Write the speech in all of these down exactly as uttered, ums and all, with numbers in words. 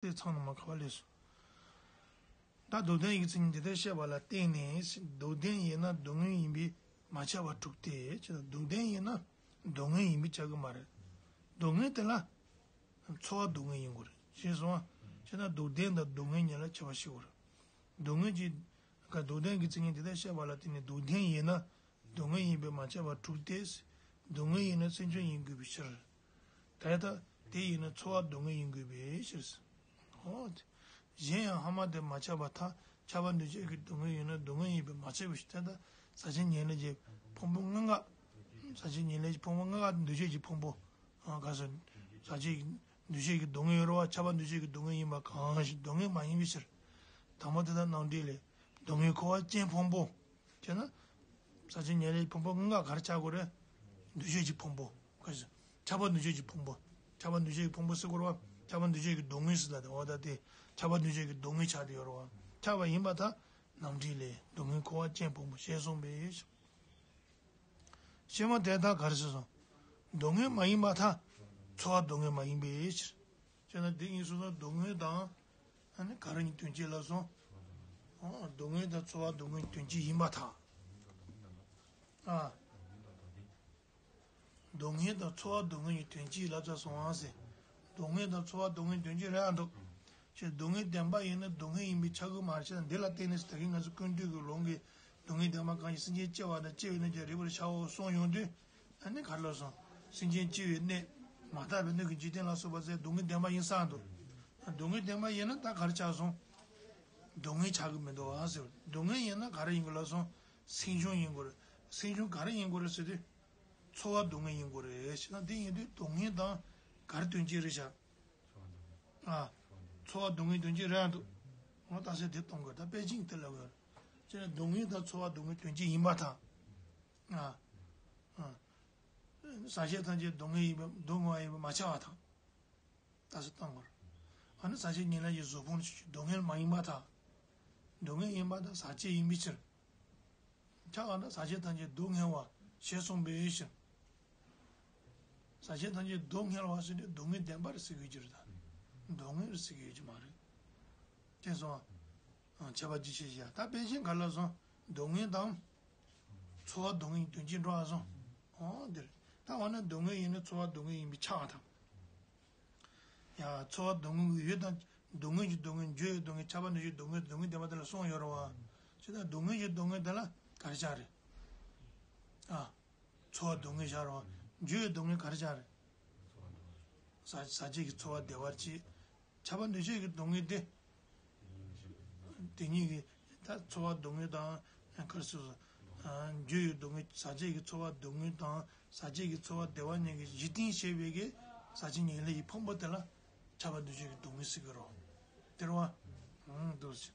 དེ་ཚང་ནང་མ་ཁ་བ་ལས་སོ། ད་སྡུག་བདེན་ཡིག་ཚིག་གཉིས་དེ་ལྟར་བཤད་པ་ལ་བརྟེན་ནས། སྡུག་བདེན་ཡིན་ན་སྡུག་བསྔལ་ཡིན་པས་མ་ཁྱབ་པ་དྲུག་སྟེ། ཅེ་ན་སྡུག་བདེན་ཡིན་ན་སྡུག་བསྔལ་ཡིན་པས་ཁྱབ་ཀྱི་མ་རེད། སྡུག་བསྔལ་དེ་ལ་ཚོར་བ་སྡུག་བསྔལ་ཡིན་དགོས་རེད། ཤེས་སོང་ང་། ཅེ་ན་སྡུག་བདེན་དང་སྡུག་བསྔལ་གཉིས་ལ་ཁྱད་པར་ཤེས་དགོས་རེད། སྡུག་བསྔལ་གྱི་ག་སྡུག་བདེན་གྱི་མཚན་ཉིད་དེ་ལྟར་བཤད་པ་ལ་བརྟེན་ནས། སྡུག་བདེན་ཡིན་ན་སྡུག་བསྔལ་ཡིན་པས་མ་ཁྱབ་པ་དྲུག་སྟེ། སྡུག་བསྔལ་ཡིན་ན་སེམས་བྱུང་ཡིན་དགོས་པའི་ཕྱིར། ད་ལྟ་དེ་ཡིན་ན་ཚོར་བ་སྡུག་བསྔལ་ཡིན་དགོས་པའི་ཕྱིར། ཧོ། གཞན་ཡང་སྔ་མ་དེ་མ་ཁྱབ་པར་ཐལ། ཁྱབ་པ་འདུས་བྱས་ཀྱི་སྡུག་བསྔལ་ཡིན་ན་སྡུག་བསྔལ་ཡིན་པས་མ་ཁྱབ་པའི་ཕྱིར། ད་ལྟ་ཟག་བཅས་ཉེར་ལེན་གྱི་ཕུང་པོ་ལྔ་ཀ་ཟག་བཅས་ཉེར་ལེན་གྱི་ཕུང་པོ་ལྔ་ཀ་འདུས་བྱས་ཀྱི་ཕུང་པོ། ག་ཟེར། ཟག་བཅས་འདུས་བྱས་ཀྱི་སྡུག་བསྔལ་ཡོད་རེད་བ། ཁྱབ་པ་འདུས་བྱས་ཀྱི་སྡུག་བསྔལ་ཡིན་པ་གང་ཞིག་སྡུག་བསྔལ་མ་ཡིན་པའི་ཕྱིར། དང་པོ་དེ་དག་རྣམ་འགྲེལ་ལས། སྡུག་བསྔལ་འཁོར་བ་ཅན་ཕུང་པོ། ཅེ་ན། ཟག་བཅས་ཉེར་ལེན་ཕུང་པོ་ལྔ་ག་རེ་ཆགས་དགོས་རེད། འདུས་བྱས་ཀྱི་ཕུང་པོ། ག་ཟེར། ཁྱབ་པ་འདུས་བྱས་ཀྱི་ཕུང་པོ། ཁྱབ་པ་འདུས་བྱས་ཀྱི་ཕུང་པོ་ཟེར་དགོས་རེད་བ། ཁྱབ་པ་འདུས་བྱས་ཀྱི་སྡུག་བསྔལ་ཟེར་ལ་དེ་འོ་ད་དེ། ཁྱབ་པ་འདུས་བྱས་ཀྱི་སྡུག་བསྔལ་ཆགས་བསྡད་ཡོད་རེད་བ། ཁྱབ་པ་ཡིན་པར་ཐལ། རྣམ་འགྲེལ་ལས། སྡུག་བསྔལ་འཁོར་བ་ཅན་ཕུང་པོ་ཞེས་གསུངས་པས། ཕྱི་མ་དེ་དག་ག་རེ་ཟེར་སོང་། སྡུག་བསྔལ་མ་ཡིན་པར་ཐལ། ཚོར་བ་སྡུག་བསྔལ་མ་ཡིན་པའི་ཕྱིར། ཅེ་ན་དེ་ཡིན་སོང་ཙང་སྡུག་བསྔལ་དང་། ཨ་ནི་ག་རེ་གཉིས་དོན་གཅིག་ལབ་སོང་། ཨོ། སྡུག་བསྔལ་དང་ཚོར་བ་སྡུག་བསྔལ་དོན་གཅིག་ཡིན་པར་ཐལ། ཨ། སྡུག་བསྔལ་དང་ཚོར་བ་སྡུག་བསྔལ་གཉིས་དོན་གཅིག་ལབ་ཚར་སོང་ཨ་ཟེར། སྡུག་བསྔལ་དང་ཚོར་བ་སྡུག་བསྔལ་དོན་གཅིག་རེད་ཨ་འདུག་ཅེས་སྡུག་བསྔལ་བདེན་པ་ཡིན་ན་སྡུག་བསྔལ་ཡིན་པས་ཁྱབ་ཀྱི་མ་རེད། ཅེས་དང་འདི་ལ་བརྟེན་ནས་ད་གིན་ང་ཚོ་ཀུན་བཏུས་ཀྱི་ལུང་གིས་སྡུག་བསྔལ་བདེན་པ་གང་ཞིག་སེམས་ཅན་སྐྱེ་བ་དང་སྐྱེ་བའི་གནས་ཀྱང་རིགས་པར་བྱའོ་གསུངས་ཡོང་དུས། ཨ་ནི་ག་རེ་ལབ་སོང་། སེམས་ཅན་སྐྱེ་བའི་གནས། མ་དག་པའི་གནས་ཀྱི་འཇིག་རྟེན་ལ་སོགས་པ་ཟེར་སྡུག་བསྔལ་བདེན་པ་ཡིན་ས་འདུག་སྡུག་བསྔལ་བདེན་པ་ཡིན་ན་ད་ག་རེ་ཆགས་སོང་། སྡུག་བསྔལ་ཆགས་ཀྱི་མི་འདུག་ཨ་ཟེར། སྡུག་བསྔལ་ཡིན་ན་ག་རེ་ཡིན་དགོས་ལབ་སོང་། སེམས་བྱུང་ཡིན་དགོས་རེད། སེམས་བྱུང་ག་རེ་ཡིན་དགོས་རེད་ཟེར་དུས། ཚོར་བ་སྡུག་བསྔལ་ཡིན་དགོས་རེད། བྱས་ན་དེ་ཡིན་དུས་སྡུག་བསྔལ་དང་ག་རེ་དོན་གཅིག་རེད་བཞག་ཨ། ཚོར་བ་སྡུག་བསྔལ་དོན་གཅིག་རེད་འདུག་ངོ་རྟགས་གསལ་དེ་གཏོང་དགོས། ད་དཔེ་ཅིང་དེ་ལབ་དགོས། ཅེ་ན་སྡུག་བསྔལ་དང་ཚོར་བ་སྡུག་བསྔལ་དོན་གཅིག་ཡིན་པར་ཐལ། ཨ། ཨ། ཟག་བཅས་ཐམས་ཅད་སྡུག་བསྔལ་ཡིན་པ་སྡུག་བསྔལ་བ་ཡིན་པ་མ་ཁྱབ་པར་ཐལ། རྟགས་གསལ་གཏོང་དགོས། ཨ་ནི་ཟག་བཅས་ཉེར་ལེན་གྱི་གཟུགས་ཕུང་ནི་ཆོས་ཅན། སྡུག་བསྔལ་མ་ཡིན་པར་ཐལ། སྡུག་བསྔལ་ཡིན་པར་ཐལ། ཟག་བཅས་ཡིན་པའི་ཕྱིར། ཁྱབ་པ་ན་ཟག་བཅས་ཐམས་ཅད་སྡུག་བསྔལ་བ་ཞེས་གསུངས་པའི་ཕྱིར། ཟག་བཅས་ཐམས་ཅད་སྡུག་བསྔལ་བ་ཟེར་དུས་སྡུག་བསྔལ་བདེན་པ་རེད་ཟེར་གྱི་ཡོད་ཀྱི་རེད་ད། སྡུག་བསྔལ་རེད་ཟེར་གྱི་ཡོད་ཀྱི་མ་རེད། དེ་སོང་། ཨ། ཁྱད་པར་ཅི་ཕྱིར་བཞག་ད་དཔེ་ཅན་ག་ལ་སོང་། སྡུག་བསྔལ་དང་། ཚོར་བ་སྡུག་བསྔལ་དོན་གཅིག་འགྲོ་བ་སོང་། ཨོ་འདིར། ད་འོ་ན་སྡུག་བསྔལ་ཡིན་ན་ཚོར་བ་སྡུག་བསྔལ་ཡིན་པས་ཁྱབ་པར་ཐལ། ཡ། ཚོར་བ་སྡུག་བསྔལ་གྱི་ཡུལ་དང་། སྡུག་བསྔལ་གྱི་སྡུག་བསྔལ། འགྱུར་བའི་སྡུག་བསྔལ། ཁྱབ་པ་འདུས་བྱས་སྡུག་བསྔལ། སྡུག་བསྔལ་བདེན་པ་དེ་ལ་གསུངས་ཡོད་རེད་བ། ཅེ་ན་སྡུག་བསྔལ་གྱི་སྡུག་བསྔལ་དེ་ལ་ག་རེ་བཞག་རེད། ཨ། ཚོར་བ་སྡུག་བསྔལ་བཞག་རེད་བ། འགྱུར་བའི་སྡུག་བསྔལ་ག་རེ་བཞག་རེད། ཟག་ཟག་བཅས་ཀྱི་ཚོར་བ་བདེ་བར་གྱིས། ཁྱབ་པ་འདུས་བྱས་ཀྱི་སྡུག་བསྔལ་དེ། དེ་ཉིད་ཀྱི་ད་ཚོར་བ་སྡུག་བསྔལ་དང་། ག་རེ་ཟེར། འགྱུར་བའི་སྡུག་བསྔལ། ཟག་བཅས་ཀྱི་ཚོར་བ་སྡུག་བསྔལ་དང་། ཟག་བཅས་ཀྱི་ཚོར་བ་བདེ་བ་གཉིས་ཀྱི་གཞི་རྟེན་བྱས་པའི་གི་ཟག་བཅས་ཉེར་ལེན་གྱི་ཕུང་པོ་དེ་ལ་ཁྱབ་པ་འདུས་བྱས་ཀྱི་སྡུག་བསྔལ་ཟེར་གྱི་རེད། དེ་རེད་བ། ཨང་། འདུག་སེ།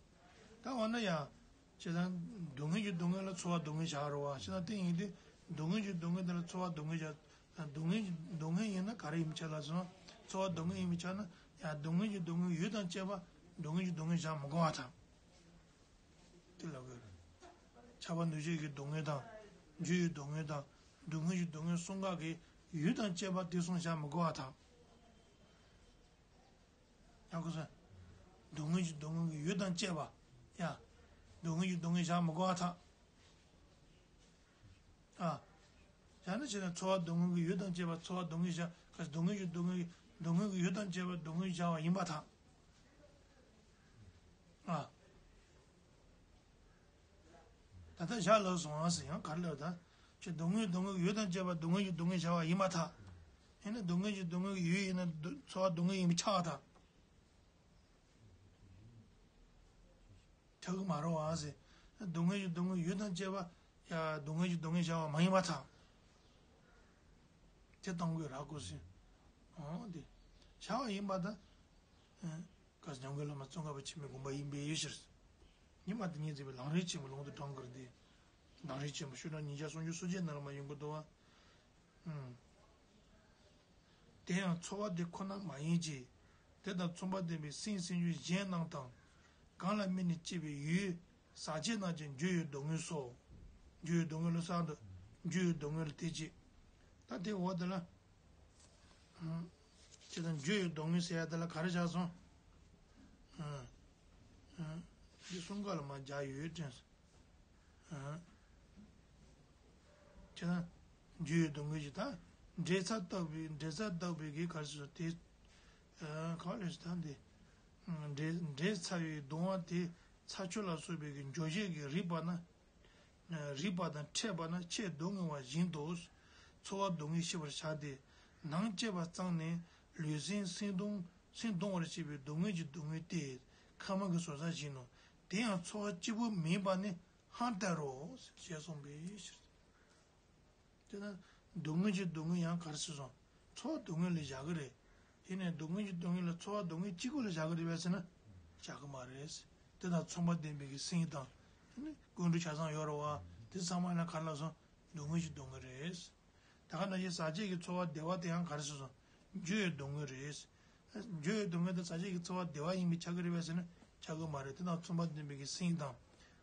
ད་འོ་ན་ཡ། བྱས་ཙང་སྡུག་བསྔལ་གྱི་སྡུག་བསྔལ་ལ་ཚོར་བ་སྡུག་བསྔལ་བཞག་རེད་བ། བྱས་ཙང་དེ་ཡིན་དུས་སྡུག་བསྔལ་གྱི་སྡུག་བསྔལ་དེ་ལ་ཚོར་བ་སྡུག་བསྔལ་བཞག་སྡུག་བསྔལ་གྱི་སྡུག་བསྔལ་ཡིན་ན་ག་རེ་ཡིན་པ་ཆགས་ལབ་སོང་། ཚོར་བ་སྡུག་བསྔལ་ཡིན་པ་ཆགས་ན་ཡང་སྡུག་བསྔལ་གྱི་སྡུག་བསྔལ་ཡུལ་དང་བཅས་པ་སྡུག་བསྔལ་གྱི་སྡུག་བསྔལ་བཞག་མི་དགོས་པར་ཐལ། དེ་ལབ་དགོས་རེད། ཁྱབ་པ་འདུས་བྱས་ཀྱི་སྡུག་བསྔལ་དང་། འགྱུར་བའི་སྡུག་བསྔལ་དང་། སྡུག་བསྔལ་གྱི་སྡུག་བསྔལ་གསུམ་ཀ་གི་ཡུལ་དང་བཅས་པ་དེ་གསུམ་བཞག་མི་དགོས་པར་ཐལ། ཡག་པོ་སོང་། སྡུག་བསྔལ་གྱི་སྡུག་བསྔལ་གྱི་ཡུལ་དང་བཅས་པ། ཡ། སྡུག་བསྔལ་གྱི་སྡུག་བསྔལ་བཞག་མི་དགོས་པར་ཐལ། ཨ། བཞག་ན་བྱས་ན་ཚོར་བ་སྡུག་བསྔལ་གྱི་ཡུལ་དང་བཅས་པ་ཚོར་བ་སྡུག་བསྔལ་བཞག་ག་སྡུག་བསྔལ་གྱི་སྡུག་བསྔལ་གྱི་སྡུག་བསྔལ་གྱི་ཡུལ་དང་བཅས་པ་སྡུག་བསྔལ་བཞག་པ་ཡིན་པར་ཐལ། ཨ། ད་ལྟ་བཞག་ལབ་སོང་ཨ་ཟེར་ཡང་ག་རེ་ལབ་ད། ཁྱོད་སྡུག་བསྔལ་སྡུག་བསྔལ་གྱི་ཡུལ་དང་བཅས་པ་སྡུག་བསྔལ་གྱི་སྡུག་བསྔལ་བཞག་པ་ཡིན་པར་ཐལ། ཡིན་ན་སྡུག་བསྔལ་གྱི་སྡུག་བསྔལ་གྱི་ཡུལ་ཡིན་ན་སྡུག་ཚོར་བ་སྡུག་བསྔལ་ཡིན་པས་ཁྱབ་པར་ཐལ། ཁྱབ་ཀྱི་མ་རེད་བ་ཟེར། སྡུག་བསྔལ་གྱི་སྡུག་བསྔལ་ཡུལ་དང་བཅས་པ་ཡ་སྡུག་བསྔལ་གྱི་སྡུག་བསྔལ་བྱ་བ་མ་ཡིན་པར་ཐལ། དེ་གཏོང་དགོས་རག་གོ་ཟེར། འོ་དེ། བྱ་བ་ཡིན་པ་དང་། ཨ། བཀའ་ཉམས་མགོན་བླ་མ་ཙོང་ཁ་པ་ཆེན་པོའི་དགོངས་པ་ཡིན་པའི་ཕྱིར། ཉི་མ་དེ་ཉིད་འཛིན་པའི་ལམ་རིམ་ཆེན་པོ་ལུང་དུ་དྲངས་དགོས་རེད་དེ། ལམ་རིམ་ཆེན་པོ་ཤོག་གྲངས་ཉིས་བརྒྱ་སུམ་ཅུ་སོ་གཅིག་ནང་ལ་མ་ཡོང་གི་འདུག་བ། ཨུམ། དེ་ཡང་ཚོར་བ་དེ་ཁོ་ན་མ་ཡིན་གྱི། དེ་དང་མཚུངས་པར་ལྡན་པའི་སེམས་སེམས་བྱུང་གཞན་རྣམས་དང་། གང་ལ་དམིགས་ནས་སྐྱེས་པའི་ཡུལ་ཟག་བཅས་རྣམས་ཀྱང་འགྱུར་བའི་སྡུག་བསྔལ་སོ། འགྱུར་བའི་སྡུག་བསྔལ་ལ་བསམ་དུ། འགྱུར་བའི་སྡུག་བསྔལ་ལ་དེ་གཅིག་ད་དེ་འོག་དེ་ལ། ཨུམ། ཅེས་དང་འགྱུར་བའི་སྡུག་བསྔལ་ཟེར་ཡ་དེ་ལ་ག་རེ་བཞག་སོང་། འདི་གསུམ་ཀ་ལ་མར་སྦྱར་ཡོད་དྲན་སོང་། ཨ། ཁྱེད་རང་འཇུ་བའི་སྡུག་བསྔལ་གྱི་ད། འབྲས་ཚ་བཏགས་པའི་འབྲས་ཚ་བཏགས་པའི་གི་ག་རེ་ཟེར་དེ། ཨ། ག་ལས་ད་འདི། འབྲས་འབྲས་ཚ་བའི་གདུང་བ་དེ་ཚ་ཆུ་ལ་སོགས་པའི་གི་འཇུ་བྱེད་ཀྱི་རེག་པ་ན། རེག་པ་དང་འཕྲད་པ་ན་ཆེས་སྡུག་བསྔལ་བ་བཞིན་དུ། ཚོར་བ་སྡུག་བསྔལ་ཤེས་པར་བྱ་སྟེ། ནང་སྐྱེས་པ་ཙམ་ནི་ལུས་སེམས་སེམས་གདུང་སེམས་གདུང་བར་བྱེད་པའི་སྡུག་བསྔལ་གྱི་སྡུག་བསྔལ་ཏེ། ཁ་མ་གི་བཟོ་ས་བཞིན་ནོ། དེ་ཡང་ཚོར་བ་གཅིག་པུ་མིན་པ་ནི་ཧང་སྟེ་རོ། ཞེས་གསུངས་པའི་ཕྱིར། དེ་ན་སྡུག་བསྔལ་གྱི་སྡུག་བསྔལ་ཡང་ག་རེ་ཟེར་སོང་། ཚོར་བ་སྡུག་བསྔལ་ལ་བཞག་གི་རེད། ཡིན་ནའི་སྡུག་བསྔལ་གྱི་སྡུག་བསྔལ་ལ་ཚོར་བ་སྡུག་བསྔལ་གཅིག་པུ་ལ་བཞག་གི་རེད་པས་ཟེར་ན། བཞག་གི་མ་རེད། དེ་དང་མཚུངས་པ་ལྡན་པའི་གི་སེམས་དང་། ནི་ཀུན་འབྱུང་ཆ་ཚང་ཡོད་རེད་བ། དེ་ཚང་མ་ཡིན་ན་ག་རེ་ལབ་སོང་། སྡུག་བསྔལ་གྱི་སྡུག་བསྔལ་རེད། ད་ག་ནང་བཞིན་ཟག་བཅས་ཀྱི་ཚོར་བ་བདེ་བ་དེ་ཡང་ག་རེ་ཟེར་སོང་། འཇུ་བའི་སྡུག་བསྔལ་རེད། འཇུ་བའི་སྡུག་བསྔལ་དེ་ཟག་བཅས་ཀྱི་ཚོར་བ་བདེ་བ་ཡིན་པས་ཁྱབ་ཀྱི་རེད་པས་ཟེར་ན་ཁྱབ་ཀྱི་མ་རེད། དེ་དང་མཚུངས་པ་ལྡན་པའི་གི་སེམས་དང་།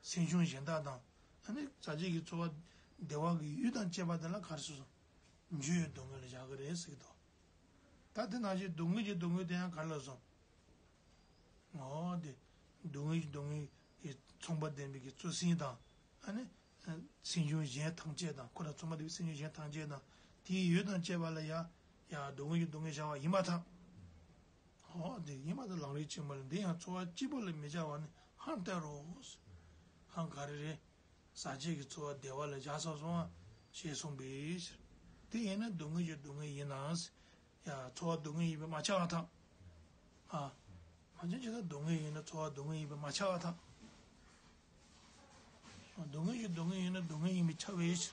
སེམས་བྱུང་གཞན་དག་དང་། ཨ་ནི་ཟག་བཅས་ཀྱི་ཚོར་བ་བདེ་བ་གི་ཡུལ་དང་བཅས་པ་དེ་ལ་ག་རེ་ཟེར་སོང་། འཇུ་བའི་སྡུག་བསྔལ་ལ་བཞག་གི་རེད་ཟེར་གྱི་འདུག་ད་དེ་ནང་བཞིན་སྡུག་བསྔལ་གྱི་སྡུག་བསྔལ་དེ་ཡང་ག་རེ་ལབ་སོང་། འོ་དེ། སྡུག་བསྔལ་གྱི་སྡུག་བསྔལ་གྱི་མཚུངས་པ་ལྡན་པའི་གི་གཙོ་སེམས་དང་། ཨ་ནི། སེམས་བྱུང་གཞན་ཐམས་ཅད་དང་ཁོ་དང་མཚུངས་པ་ལྡན་པའི་སེམས་བྱུང་གཞན་ཐམས་ཅད་དང་དེའི་ཡུལ་དང་བཅས་པ་ལ་ཡང་ཡང་སྡུག་བསྔལ་གྱི་སྡུག་བསྔལ་བྱ་བ་ཡིན་པར་ཐལ། འོ་དེ་ཡིན་པར་ཐལ། ལམ་རིམ་ཆེན་མོ་ལ་འདི་ཡང་ཚོར་བ་གཅིག་པུ་ལ་མི་བྱ་བ་ནི་ཧང་སྟེ་རོ། ཧང་ག་རེ་རེད། ཟག་བཅས་ཀྱི་ཚོར་བ་བདེ་བ་ལ་བཞག་ཚར་སོང་ཞེས་གསུངས་པའི་ཕྱིར། དེ་ཡིན་ན་སྡུག་བསྔལ་གྱི་སྡུག་བསྔལ་ཡིན་ནའང་། ཡ་ཚོར་བ་སྡུག་བསྔལ་ཡིན་པས་མ་ཁྱབ་པར་ཐལ། ཨ། ང་ཚོས་ཇི་ལྟར་སྡུག་བསྔལ་ཡིན་ན་ཚོར་བ་སྡུག་བསྔལ་ཡིན་པས་མ་ཁྱབ་པར་ཐལ། སྡུག་བསྔལ་གྱི་སྡུག་བསྔལ་ཡིན་ན་སྡུག་བསྔལ་ཡིན་པས་ཁྱབ་པའི་ཕྱིར།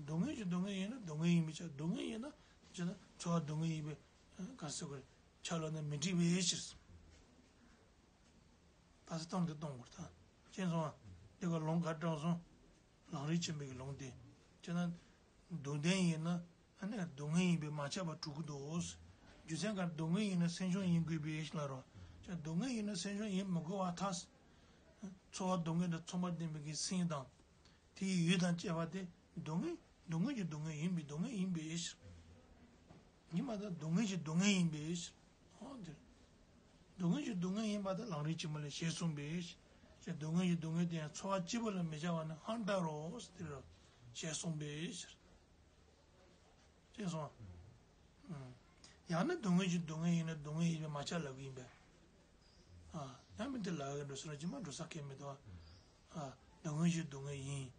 སྡུག་བསྔལ་གྱི་སྡུག་བསྔལ་ཡིན་ན་སྡུག་བསྔལ་ཡིན་པས་ཁྱབ། སྡུག་བསྔལ་ཡིན་ན་ཇི་ལྟར་ཚོར་བ་སྡུག་བསྔལ་ཡིན་པས་ག་རེ་ཟེར་དགོས་རེད། ཁྱབ་ལ་ནི་མི་འགྲིག་པའི་ཕྱིར། ད་ས་སྟོང་དེ་གཏོང་དགོས་ད། ཅན་སོང་ཨ། དེ་ག་ལུང་ག་དྲངས་སོང་། ལམ་རིམ་ཆེན་མོའི་ལུང་དེ། ཅེ་ན། སྡུག་བདེན་ཡིན་ན། ཨ་ནི་སྡུག་བསྔལ་ཡིན་པས་མ་ཁྱབ་པ་གྲུབ་ཀྱི་འདུག་རྒྱུ་མཚན་ག་སྡུག་བསྔལ་ཡིན་ན་སེམས་བྱུང་ཡིན་དགོས་པའི་ཕྱིར་ལ་རོ། ཅེ་སྡུག་བསྔལ་ཡིན་ན་སེམས་བྱུང་ཡིན་མི་དགོས་པར་ཐལ། ཚོར་བ་སྡུག་བསྔལ་དང་མཚུངས་པ་ལྡན་པའི་གི་སེམས་དང་། དེའི་ཡུལ་དང་བཅས་པ་དེ་སྡུག་བསྔལ་སྡུག་བསྔལ་གྱི་སྡུག་བསྔལ་ཡིན་པའི་སྡུག་བསྔལ་ཡིན་པའི་ཕྱིར། ཡིན་པར་ཐལ། སྡུག་བསྔལ་གྱི་སྡུག་བསྔལ་ཡིན་པའི་ཕྱིར། འོ་དེ། སྡུག་བསྔལ་གྱི་སྡུག་བསྔལ་ཡིན་པར་ཐལ། ལམ་རིམ་ཆེན་མོ་ལས་ཞེས་གསུངས་པའི་ཕྱིར། སྡུག་བསྔལ་གྱི་སྡུག་བསྔལ་དེ་ཡང་ཚོར་བ་གཅིག་པུ་ལ་མི་བྱ་བ་ནི་ཧང་སྟེ་རོ། དེ་རུ་ཞེས་གསུངས་པའི་ཕྱིར། ཅེས་གསུངས། ཡང་ན་སྡུག་བསྔལ་གྱི་སྡུག་བསྔལ་ཡིན་ན་སྡུག་བསྔལ་ཡིན་པས་མ་ཁྱབ་ལབ་ཀྱི་ཡིན་པས། ཨ། ཡང་མིན་དེ་ལབ་ཀྱི་འགྲོ་ས་ལ་ཅི་མ་འགྲོ་ས་ཁེལ་མི་འདུག་ཨ། སྡུག་བསྔལ་གྱི་སྡུག་བསྔལ་ཡིན།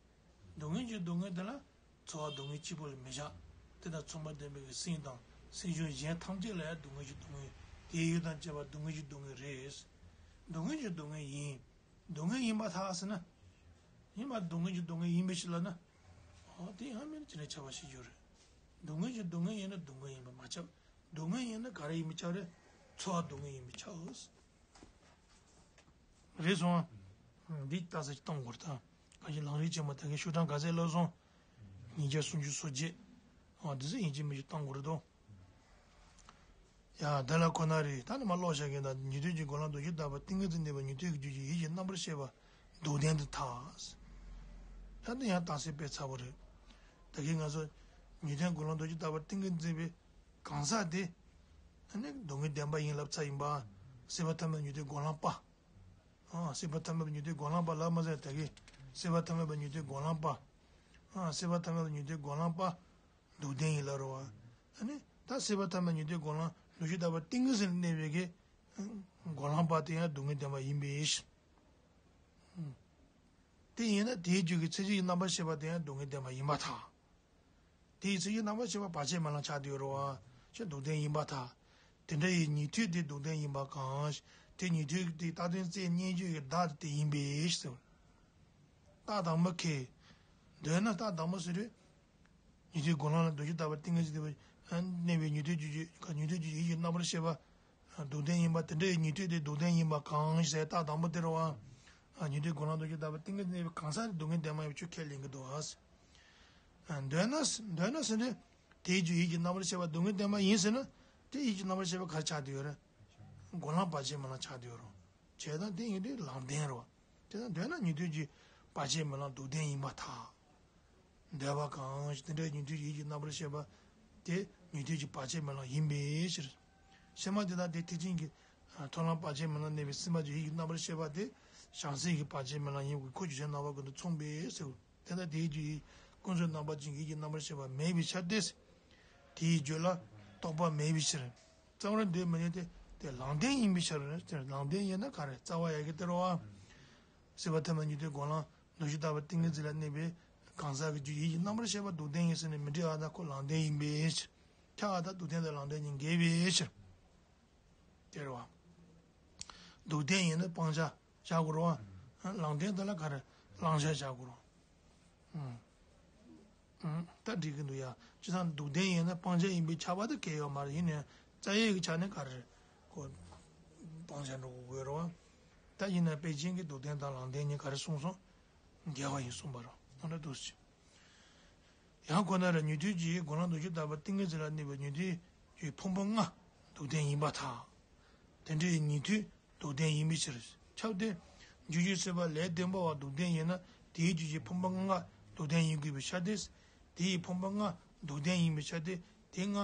སྡུག་བསྔལ་གྱི་སྡུག་བསྔལ་དེ་ལ་ཚོར་བ་སྡུག་བསྔལ་གཅིག་པུ་ལ་མི་བཞག་དེ་དང་མཚུངས་པ་ལྡན་པའི་སེམས་དང་སེམས་བྱུང་གཞན་ཐམས་ཅད་ལ་ཡང་སྡུག་བསྔལ་གྱི་སྡུག་བསྔལ། དེའི་ཡུལ་དང་བཅས་པ་སྡུག་བསྔལ་གྱི་སྡུག་བསྔལ་རེད། སྡུག་བསྔལ་གྱི་སྡུག་བསྔལ་ཡིན། སྡུག་བསྔལ་ཡིན་པར་ཐལ་ཟེར་ན། ཡིན་པ་སྡུག་བསྔལ་གྱི་སྡུག་བསྔལ་ཡིན་པའི་ཕྱིར་ལབ་ན། འོ་དེ་ཡང་མིན་ཅི་ནས་ཁྱབ་པ་ཞིག་ཡོད་རེད། སྡུག་བསྔལ་གྱི་སྡུག་བསྔལ་ཡིན་ན་སྡུག་བསྔལ་ཡིན་པས་མ་ཁྱབ། སྡུག་བསྔལ་ཡིན་ན་ག་རེ་ཡིན་པས་ཁྱབ་རེད། ཚོར་བ་སྡུག་བསྔལ་ཡིན་པས་ཁྱབ། རེད་སོང་ཨ། འདི་ལྟ་ས་ཅིག་གཏོང་དགོས་རེད་ད། གང་ཞིག་ལམ་རིམ་ཆེན་མོ་དེ་གའི་ཤོག་གྲངས་ག་ཚད་ལབ་སོང་། ཉིས་བརྒྱ་སུམ་ཅུ་སོ་བརྒྱད། འོ་འདི་ཚོ་ཡིན་གཅིག་མིན་གཅིག་གཏོང་དགོས་རེད་དོ། ཡ་དེ་ལ་ཁོ་ན་རེ་ད་ནི་མ་ཀློག་བྱ་མཁན་དང་ཉན་ཐོས་ཀྱི་སྒོ་ལམ་རྡོ་རྗེ་ལྟ་བུར་ཏིང་ངེ་འཛིན་གནས་པའི་ཉན་ཐོས་ཀྱི་རྒྱུད་ཀྱི་ཡིད་ཀྱི་རྣམ་པར་ཤེས་པ་སྡུག་བདེན་དུ་ཐལ། ད་འདི་ཡང་རྟགས་གསལ་དཔེ་ཚ་པོ་རེད། ད་གིན་ང་ཚོ་ཉན་ཐོས་སྒོ་ལམ་རྡོ་རྗེ་ལྟ་བུར་ཏིང་ངེ་འཛིན་པའི་གང་ཟག་དེ་ཨ་ནི་སྡུག་བསྔལ་བདེན་པ་ཡིན་ལབ་ཚར་ཡིན་པ། སྲིད་པ་ཐ་མལ་ཉན་ཐོས་སྒོ་ལམ་པ། ཨ་སྲིད་པ་ཐ་མལ་པའི་ཉན་ཐོས་སྒོ་ལམ་པ་ལབ་མ་ཟེར་ད་གིན་སྲིད་པ་ཐ་མལ་པའི་ཉན་ཐོས་སྒོ་ལམ་པ། ཨ་སྲིད་པ་ཐ་མལ་པའི་ཉན་ཐོས་སྒོ་ལམ་པ། སྡུག་བདེན་ཡིན་ལབ་རེད་བ། ཨ་ནི་ད་སྲིད་པ་ཐ་མལ་ཉན་ཐོས་སྒོ་ལམ་རྡོ་རྗེ་ལྟ་བུར་ཏིང་ངེ་འཛིན་ལ་གནས་པའི་གི་སྒོ་ལམ་པ་དེ་ཡང་སྡུག་བསྔལ་བདེན་པ་ཡིན་པའི་ཕྱིར། དེ་ཡིན་ན་དེའི་རྒྱུད་ཀྱི་མཚན་གཞིའི་རྣམ་པར་ཤེས་པ་དེ་ཡང་སྡུག་བསྔལ་བདེན་པ་ཡིན་པར་ཐལ། དེའི་མཚན་གཞིའི་རྣམ་པར་ཤེས་པ་བར་ཆད་མེད་ལམ་ཆགས་བསྡད་ཡོད་རེད་བ། ཞེས་སྡུག་བདེན་ཡིན་པར་ཐལ། དེ་འདྲ་ཡི་ཉན་ཐོས་དེ་སྡུག་བདེན་ཡིན་པ་གང་། དེ་ཉན་ཐོས་དེ་རྟག་དོན་རྩད་ཉན་རྒྱུ་ཡི་བདག་དེ་ཡིན་པའི་ཕྱིར། རྟགས་དང་པོ་ཁེ། འདོད་ན་རྟགས་དང་པོ་ཟེར་དུས། ཉན་ཐོས་སྒོ་ལམ་ལ་རྡོ་རྗེ་ལྟ་བུར་ཏིང་ངེ་འཛིན་གནས་པའི་ཉན་ཐོས་རྒྱུད་ཀྱི་ཉན་ཐོས་རྒྱུད་ཀྱི་ཡིད་ཀྱི་རྣམ་པར་ཤེས་པ། སྡུག་བདེན་ཡིན་པ་དེ་འདྲ་ཡི་ཉན་ཐོས་དེ་སྡུག་བདེན་ཡིན་པ་གང་ཞེས་རྟགས་དང་པོ་དེ་རེད་བ། ཉན་ཐོས་སྒོ་ལམ་རྡོ་རྗེ་ལྟ་བུར་ཏིང་ངེ་འཛིན་གནས་པའི་གང་ཟག་དེ་སྡུག་བསྔལ་བདེན་པ་ཡིན་པ་ཁས་ལེན་གྱི་འདུག་ཨ། འདོད་ན་འདོད་ན་ཟེར་དུས། དེའི་རྒྱུད་ཡིད་ཀྱི་རྣམ་པར་ཤེས་པ་སྡུག་བསྔལ་བདེན་པ་ཡིན་ཟེར་ན། དེ་ཡིད་ཀྱི་རྣམ་པར་ཤེས་པ་ག་རེ་ཆགས་བསྡད་ཡོད་རེད། སྒོ་ལམ་བར་ཆད་མེད་ལམ་ཆགས་བསྡད་ཡོད་རེད། བྱས་ཙང་དེ་ཡིན་དུས་ལམ་བདེན་རེད་བ། དེ་ལྟར་འདོད་ན་ཉན་ཐོས་ཀྱི་བར་ཆད་མེད་ལམ་སྡུག་བདེན་ཡིན་པར་ཐལ། འདོད་པ་གང་ཞིག་དེ་འདྲའི་ཉན་ཐོས་ཀྱི་ཡིད་ཀྱི་རྣམ་པར་ཤེས་པ་དེ་ཉན་ཐོས་ཀྱི་བར་ཆད་མེད་ལམ་ཡིན་པའི་ཕྱིར། ཕྱི་མ་དེ་དག་དེ་ཐེག་ཆེན་གྱི་ ཐོབ་ལམ་བར་ཆད་མེད་ལམ་གནས་པའི་སེམས་པ་ཀྱི་ཡིད་ཀྱི་རྣམ་པར་ཤེས་པ་དེ་བྱང་སེམས་ཀྱི་བར་ཆད་མེད་ལམ་ཡིན་དགོས། ཁོ་རྒྱུ་ཆ་རྣམ་པ་ཀུན་ཏུ་མཚུངས་པས་ཟེར། དེ་ལྟར་དེའི་རྒྱུ་ཡིས་ཀུན་རྫོབ་རྣམ་པ་ཅན་གྱི་ཡིད་ཀྱི་རྣམ་པར་ཤེས་པ་མེད་པའི་ཕྱིར་ཏེ། དེའི་རྒྱུ་ལ་རྟོག་པ་མེད་པའི་ཕྱིར། རྩ་བར་འདོད་མི་ནུས་ཏེ། དེ་ལམ་བདེན་ཡིན་པའི་ཕྱིར། དེ་ལམ་བདེན་ཡིན་ན་ག་རེ། རྩ་བ་ཡ་གི་དེ་རེད་བ། སྲིད་པ་ཐ་མ་ཉིད་དུ་གོ་ལ་འདུ་ཤེས་ལྟ་བུ་ཏིང་ངེ་འཛིན་ལ་གནས་པའི་གང་ཟག་གི་རྒྱུ་ཡིད་ཀྱི་རྣམ་པར་ཤེས་པ་སྡུག་བདེན་ཡིན་ཟེར་ནས་མི་འགྲིག་ཨ། ད་ཁོ་ལམ་བདེན་ཡིན་པའི་ཕྱིར། ཁྱབ་ཨ། ད་སྡུག་བདེན་དང་ལམ་བདེན་གཉིས་འགལ་བའི་ཕྱིར། དེ་རེད་བ། སྡུག་བདེན་ཡིན་ན་སྤང་བྱ་བཞག་དགོས་རེད་བ། ལམ་བདེན་དེ་ལ་ག་རེ། བླང་བྱ་བཞག་དགོས་རེད་བ། ཨང་། ཨང་། ད་འགྲིག་གི་འདུག་ཡ། བྱས་ཙང་སྡུག་བདེན་ཡིན་ན་སྤང་བྱ་ཡིན་པས་ཁྱབ་པ་དེ་གལ་ཡོད་མ་རེད། ཡིན་ནའི་རྩ་བའི་གི་ཆ་ནས་ག་རེ། ཁོ་སྤང་བྱ་འགྲོ་དགོས་རེད་བ། ད་ཡིན་ན་པེ་ཅིན་གྱི་སྡུག་བདེན་དང་ལམ་བདེན་གཉིས་ག་རེ་གསུངས་སོང་། འགལ་བ་ཡིན་གསུངས་པ་རེད། འོ་ན་འདུག་སེ། ཡང་ཁོ་ན་ར་ཉན་ཐོས་ཀྱི་གོ་ལ་འདུ་ཤེས་ལྟ་བུ་ཏིང་ངེ་འཛིན་ལ་གནས་པའི་ཉན་ཐོས་ཀྱི་ཕུང་པོ་ལྔ་སྡུག་བདེན་ཡིན་པར་ཐལ། དེ་འདྲའི་ཉན་ཐོས་སྡུག་བདེན་ཡིན་པའི་ཕྱིར། ཁྱབ་སྟེ། རྒྱུ་ཡི་སྲིད་པ་ལས་བདེན་པ་བ་སྡུག་བདེན་ཡིན་ན་དེའི་རྒྱུ་ཡི་ཕུང་པོ་ལྔ་སྡུག་བདེན་ཡིན་དགོས་པའི་ཕྱིར་ཏེ། དེ་ཡི་ཕུང་པོ་ལྔ་སྡུག་བདེན་ཡིན་པའི་ཕྱིར་ཏེ། དེ་ལྔ་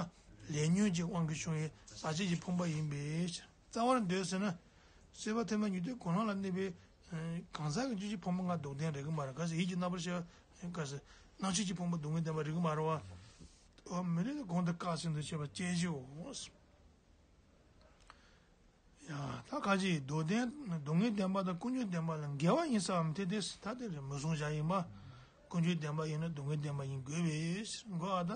ལས་ཉོན་གྱི་དབང་གིས་བྱུང་བའི་ཟག་བཅས་ཀྱི་ཕུང་པོ་ཡིན་པའི་ཕྱིར། རྩ་བར་འདོད་ཟེར་ན། སྲིད་པ་ཐ་མ་ཉིད་དུ་གོ་ལ་ལ་གནས་པའི་གང་ཟག་གི་རྒྱུ་ཡི་ཕུང་པོ་ལྔ་སྡུག་བདེན་རེད་གི་མ་རེད། གལ་སྲིད་ཡིད་ཀྱི་རྣམ་པར་ཤེས་པ། གལ་སྲིད་རྣམ་ཤེས་ཀྱི་ཕུང་པོ་སྡུག་བདེན་བདེན་པ་རེད་གི་མ་རེད་བ། འོ་མི་རེད། གོང་དུ་བཀག་ཟིན་དུ་བྱས་པ་སྐྱེ་བཞིའོ། ཡ། ད་ག་ཅི་སྡུག་བདེན་སྡུག་བདེན་བདེན་པ་དང་ཀུན་འབྱུང་བདེན་པ་ལ་འགལ་བ་ཡིན་ས་མི་འཐད་དེ། ད་དེ་རེད། མུ་གསུམ་བཞག་ཡིན་པ། ཀུན་འབྱུང་བདེན་པ་ཡིན་ན་སྡུག་བདེན་བདེན་པ་ཡིན་དགོས་པས་གོ་ཨ། ད་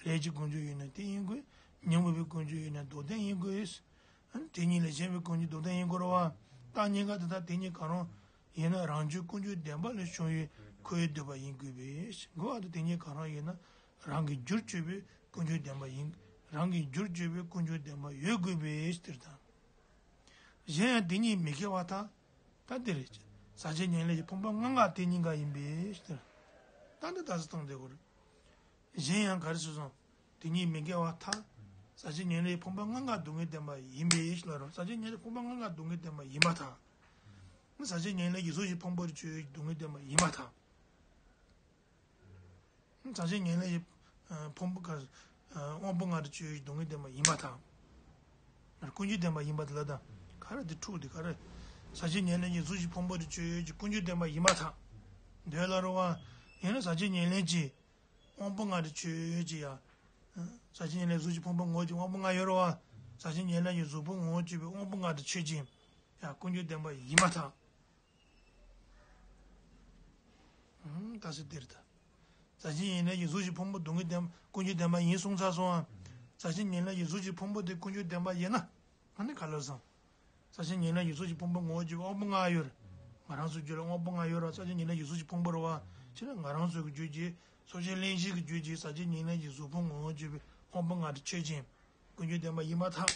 ལས་ཀྱི་ཀུན་འབྱུང་ཡིན་ན་དེ་ཡིན་དགོས། ཉོན་མོངས་པའི་ཀུན་འབྱུང་ཡིན་ན་སྡུག་བདེན་ཡིན་དགོས། དེ་གཉིས་ལས་གཞན་པའི་ཀུན་འབྱུང་སྡུག་བདེན་ཡིན་དགོས་རེད་བ། རྟགས་གཉིས་ཀ་དེ་དག་དེ་གཉིས་གང་རུང་ཡིན་ན་རང་རྒྱུད་ཀུན་འབྱུང་བདེན་པ་ལས་བྱུང་བའི་ཁོ་བོས་བསྡུས་པ་ཡིན་དགོས་པས་གོ་ཨ། ད་དེ་གཉིས་གང་རུང་ཡིན་ན་རང་གི་རྒྱུར་གྱུར་པའི་ཀུན་འབྱུང་བདེན་པ་ཡིན། རང་གི་རྒྱུར་གྱུར་པའི་ཀུན་འབྱུང་བདེན་པ་ཡོད་དགོས་པས་དེར་ད། གཞན་ཡང་དེ་གཉིས་མི་འགལ་བར་ཐལ། ད་དེ་རེད། ཟག་བཅས་ཉེར་ལེན་གྱི་ཕུང་པོ་ལྔ་ལྔ་དེ་གཉིས་ཀ་ཡིན་པས་དེར། ད་འདི་ད་གཟོད་སྟོན་བསྡད་དགོས་རེད། གཞན་ཡང་ག་རེ་ཟེར་སོང་། དེ་གཉིས་མི་འགལ་བར་ཐལ། ཟག་བཅས་ཉེར་ལེན་གྱི་ཕུང་པོ་ལྔ་ལྔ་སྡུག་བདེན་བདེན་པ་ཡིན་པས་ལ་རོ། ཟག་བཅས་ཉེར་ལེན་ཕུང་པོ་ལྔ་ལྔ་སྡུག་བདེན་བདེན་པ་ཡིན་པར་ཐལ། ཟག་བཅས་ཉེར་ལེན་གྱི་གཟུགས་ཀྱི་ཕུང་པོ་དེ་ཆོས་ཅན་སྡུག་བདེན་བདེན་པ་ཡིན་པར་ཐལ། ཟག་བཅས་ཉེར་ལེན་གྱི་ཕུང་པོ་ག་དབང་པོ་ལྔ་དེ་ཆོས་ཅན་སྡུག་བདེན་བདེན་པ་ཡིན་པར་ཐལ། ཀུན་འབྱུང་བདེན་པ་ཡིན་པ་དེ་ལ་ད་ག་རེ་དེ་འཁྲུག་དེ་ག་རེ། ཟག་བཅས་ཉེར་ལེན་གྱི་གཟུགས་ཀྱི་ཕུང་པོ་དེ་ཆོས་ཅན་ཀུན་འབྱུང་བདེན་པ་ཡིན་པར་ཐལ། འདོད་ལ་རོ་བ། ཡིན་ན་ཟག་བཅས་ཉེར་ལེན་གྱི་དབང་པོ་ལྔ་དེ་ཆོས་ཅན་ཡ། ཟག་བཅས་ཉེར་ལེན་གཟུགས་ཀྱི་ཕུང་པོ་ངོ་བོ་ཅན་དབང་པོ་ལྔ་ཡོད་རོ་བ། ཟག་བཅས་ཉེར་ལེན་གྱི་གཟུགས་ཕུང་ངོ་བོ་ཅན་པའི་དབང་པོ་ལྔ་དེ་ཆོས་ཅན་ཡ་ཀུན་འབྱུང་བདེན་པ་ཡིན་པར་ཐལ། ད་སེ་དེར་ད། ཟག་བཅས་ཉེར་ལེན་གྱི་གཟུགས་ཀྱི་ཕུང་པོ་སྡུག་བདེན་ཀུན་འབྱུང་བདེན་པ་ཡིན་གསུངས་ཚར་སོང་ཨ། ཟག་བཅས་ཉེར་ལེན་གྱི་གཟུགས་ཀྱི་ཕུང་པོ་དེ་ཀུན་འབྱུང་བདེན་པ་ཡིན་ན། ཨ་ནི་ག་ལ་སོང་། ཟག་བཅས་ཉེར་ལེན་གྱི་གཟུགས་ཀྱི་ཕུང་པོ་ངོ་བོ་ཅན་དབང་པོ་ལྔ་ཡོད་རེད། ང་རང་ཚོའི་རྒྱུད་ལ་དབང་པོ་ལྔ་ཡོད་རེད། ཟག་བཅས་ཉེར་ལེན་གྱི་གཟུགས་ཀྱི་ཕུང་པོ་རེད་བ། ཕྱིར་ན་ང་རང་ཚོའི་གི་རྒྱུད་ཀྱི་སོ་སྐྱེ་གླེན་གཤེར་གྱི་རྒྱུད་ཀྱི་ཟག་བཅས་ཉེར་ལེན་གྱི་གཟུགས་ཕུང་ངོ་བོ་ཅན་པའི་དབང་པོ་ལྔ་དེ་ཆོས་ཅན། ཀུན་འབྱུང་བདེན་པ་ཡིན་པར་ཐལ།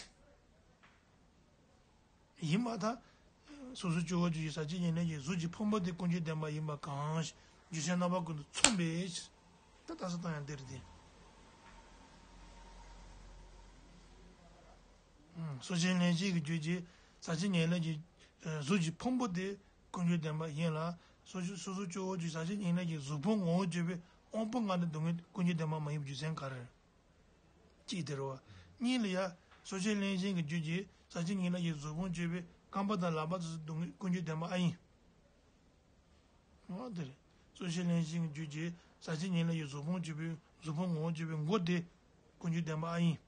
ཡིན་པར་ཐལ། སོ་སོ་སྐྱེ་བོ་རྒྱུད་ཀྱི་ཟག་བཅས་ཉེར་ལེན་གྱི་གཟུགས་ཀྱི་ཕུང་པོ་དེ་ཀུན་འབྱུང་བདེན་པ་ཡིན་པ་གང་ཞིག་རྒྱུ་ཆ་རྣམ་པ་ཀུན་ཏུ་མཚུངས་པའི་ཕྱིར། ད་ད་སེ་སྟོན་ཡང་དེར་བསྟན། སོ་སྐྱེ་གླེན་གཤེར་གྱི་རྒྱུད་ཀྱི་ཟག་བཅས་ཉེར་ལེན་གྱི་གཟུགས་ཀྱི་ཕུང་པོ་དེ་ཀུན་འབྱུང་བདེན་པ་ཡིན་ལ། སོ་སོ་སོ་སོ་སྐྱེ་བོ་རྒྱུད་ཀྱི་ཟག་བཅས་ཉེར་ལེན་གྱི་གཟུགས་ཕུང་ངོ་བོ་ཅན་པའི་དབང་པོ་ལྔ་དེ་སྡུག་བདེན་ཀུན་འབྱུང་བདེན་པ་མ་ཡིན་པའི་རྒྱུ་མཚན་ག་རེ་རེད། གཅིག་དེ་རེད་བ། གཉིས་ལ་ཡ། སོ་སྐྱེ་གླེན་གཤེར་གྱི་རྒྱུད་ཀྱི་ཟག་བཅས་ཉེར་ལེན་གྱི་གཟུགས་ཕུང་ཅན་པའི་རྐང་པ་དང་ལག་པ་དེ་ཚོ་སྡུག་བདེན་ཀུན་འབྱུང་བདེན་པ་ཨ་ཡིན། འོ་དེ་རེད། སོ་སྐྱེ་གླེན་གཤེར་གྱི་རྒྱུད་ཀྱི་ཟག་བཅས་ཉེར་ལེན་གྱི་གཟུགས་ཕུང་ཅན་པའི་གཟུགས་ཕུང་ངོ་བོ་ཅན་པའི་མགོ་དེ་ཀུན་འབྱུང་བདེན་པ་ཨ་ཡིན།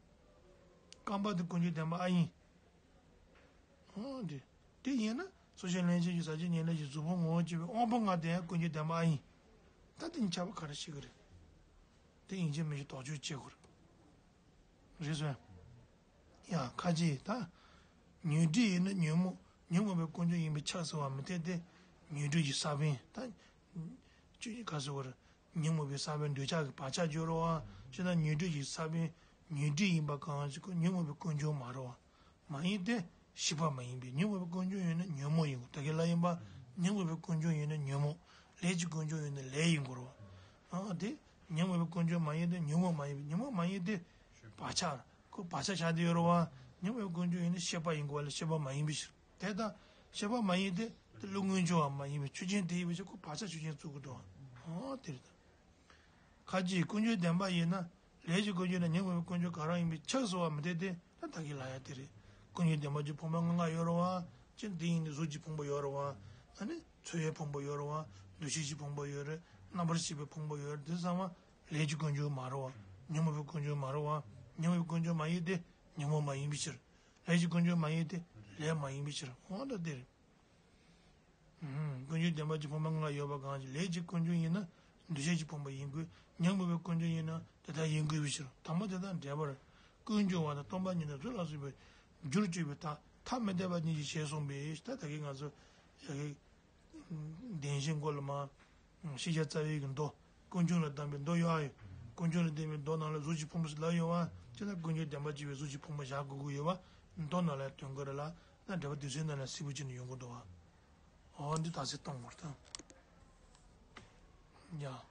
རྐང་པ་དེ་ཀུན་འབྱུང་བདེན་པ་ཨ་ཡིན། འོ་དེ། དེ་ཡིན་ན་སོ་སྐྱེ་གླེན་གཤེར་གྱི་ཟག་བཅས་ཉེར་ལེན་གྱི་གཟུགས་ཕུང་ངོ་བོ་ཅན་པའི་དབང་པོ་ལྔ་དེ་ཡང་ཀུན་འབྱུང་བདེན་པ་ཨ་ཡིན། ད་དེ་གཉིས་ཁྱད་པར་ག་རེ་ཤེས་ཀྱི་རེད། དེ་ཡིན་གཅིག་མིན་གཅིག་དོགས་གཅོད་བྱེད་དགོས་རེད། རེད་སོང་། ཡང་ཁ་ཅིག་ད། ཉོན་སྒྲིབ་ཡིན་ན་ཉོན་མོངས་ཉོན་མོངས་པའི་ཀུན་འབྱུང་ཡིན་པས་ཁྱབ་ཟེར་བ་མི་འཐད་དེ། ཉོན་སྒྲིབ་ཀྱི་ས་བོན་ད། ཆོས་ཀྱི་ག་ཟེར་བར། ཉོན་མོངས་པའི་ས་བོན་འདོད་ཆགས་ཀྱི་བག་ཆགས་སྦྱོར་བ། ཅེ་ན་ཉོན་སྒྲིབ་ཀྱི་ས་བོན། ཉོན་སྒྲིབ་ཡིན་པ་གང་ཞིག་ཁོ་ཉོན་མོངས་པའི་ཀུན་འབྱུང་མ་རེད་བ། མ་ཡིན་ཏེ། ཤེས་པ་མ་ཡིན་པའི་ཉོན་མོངས་པའི་ཀུན་འབྱུང་ཡིན་ན་ཉོན་མོངས་ཡིན་དགོས། ད་གིན་ལབ་ཡིན་པ། ཉོན་མོངས་པའི་ཀུན་འབྱུང་ཡིན་ན་ཉོན་མོངས། ལས་ཀྱི་ཀུན་འབྱུང་ཡིན་ན་ལས་ཡིན་དགོས་རེད་བ། ཨ་དེ། ཉོན་མོངས་པའི་ཀུན་འབྱུང་མ་ཡིན་ཏེ་ཉོན་མོངས་མ་ཡིན་པའི་ཉོན་མོངས་མ་ཡིན་ཏེ། བག་ཆགས། ཁོ་བག་ཆགས་བཞག་སྟེ་ཡོད་རེད་བ། ཉོན་མོངས་པའི་ཀུན་འབྱུང་ཡིན་ན་ཤེས་པ་ཡིན་དགོས་པ་ལས་ཤེས་པ་མ་ཡིན་པའི་ཕྱིར། དེ་ལྟར་ཤེས་པ་མ་ཡིན་ཏེ་དེ་བློ་མངོན་གྱུར་བ་མ་ཡིན་པའི་ཆོས་ཅན་དེ་ཡིན་པའི་ཕྱིར་ཁོ་བག་ཆགས་ཆོས་ཅན་བཙུགས་ཀྱི་འདུག་ཨོ་དེ་རེད། ཁ་ཅིག་ཀུན་འབྱུང་བདེན་པ་ཡིན་ན་ལས་ཀྱི་ཀུན་འབྱུང་ནི་ཉོན་མོངས་པའི་ཀུན་འབྱུང་གང་རུང་ཡིན་པས་ཁྱབ་ཟེར་བ་མི་འཐད་དེ། ད་ད་གིན་ལབ་ཡ་དེ་རེད། ཀུན་འབྱུང་བདེན་པ་གྱི་ཕུང་པོ་ལྔ་ལྔ་ཡོད་རེད་བ། ཅི་འདི་ཡིན་ནི་གཟུགས་ཀྱི་ཕུང་པོ་ཡོད་རེད་བ། ཨ་ནི་ཚོར་བའི་ཕུང་པོ་ཡོད་རེད་བ། འདུ་ཤེས་ཀྱི་ཕུང་པོ་ཡོད་རེད། རྣམ་པར་ཤེས་པའི་ཕུང་པོ་ཡོད་རེད། དེ་ཚང་མ་ལས་ཀྱི་ཀུན་འབྱུང་མ་རེད་བ། ཉོན་མོངས་པའི་ཀུན་འབྱུང་མ་རེད་བ། ཉོན་མོངས་པའི་ཀུན་འབྱུང་མ་ཡིན་ཏེ་ཉོན་མོངས་མ་ཡིན་པའི་ཕྱིར། ལས་ཀྱི་ཀུན་འབྱུང་མ་ཡིན་ཏེ་ལས་མ་ཡིན་པའི་ཕྱིར། འོ་ད་དེ་རེད། ཀུན་འབྱུང་བདེན་པ་གྱི་ཕུང་པོ་ལྔ་ཡོད་པ་གང་ཞིག་ལས་ཀྱི་ཀུན་འབྱུང་ཡིན་ན་འདུ་ཤེས་ཀྱི་ཕུང་པོ་ཡིན་དགོས། ཉོན་མོངས་པའི་ཀུན་འབྱུང་ཡིན་ན་དེ་ལྟར་ཡིན་དགོས་པའི་ཕྱིར། དང་པོ་དེ་དང་འབྲེལ་པར་ཀུན་འབྱུང་བ་དང་སྟོང་པ་ཉིད་དང་ཚུལ་ལ་སོགས་པའི་རྒྱུར་གྱུར་པའི་མཐའ་ཐ་མི་དད་པ་ཉིད་ཀྱི་ཞེས་གསུངས་པས། ད་ད་གིན་ང་ཚོ་ཡ་གི་བདེན་བཞིའི་མགོ་ལ་མ། ཤེས་བྱ་རྩ་བའི་གི་མདོ། ཀུན་འབྱུང་ལ་གདམས་པའི་མདོ་ཡོད་ཨ་ཡོད། ཀུན་འབྱུང་ལ་གདམས་པའི་མདོ་ནང་ལ་གཟུགས་ཀྱི་ཕུང་པོ་ཞིག་ལབ་ཡོད་བ། ཅི་ལ་ཀུན་འབྱུང་བདེན་པ་བྱས་པའི་གཟུགས་ཀྱི་ཕུང་པོ་བཞག་དགོས་ཀྱི་ཡོད་བ། མདོ་ནང་ལ་དོན་ག་རེ་ལ་ན་འགྲེལ་པ་དུས་ཚོད་ནང་ལ་སིལ་བུ་ཅིག་ནས་ཡོང་གི་འདུག་བ། འོ་འདི་ད་སེ་གཏོང་དགོས་རེད་ད། ཡ།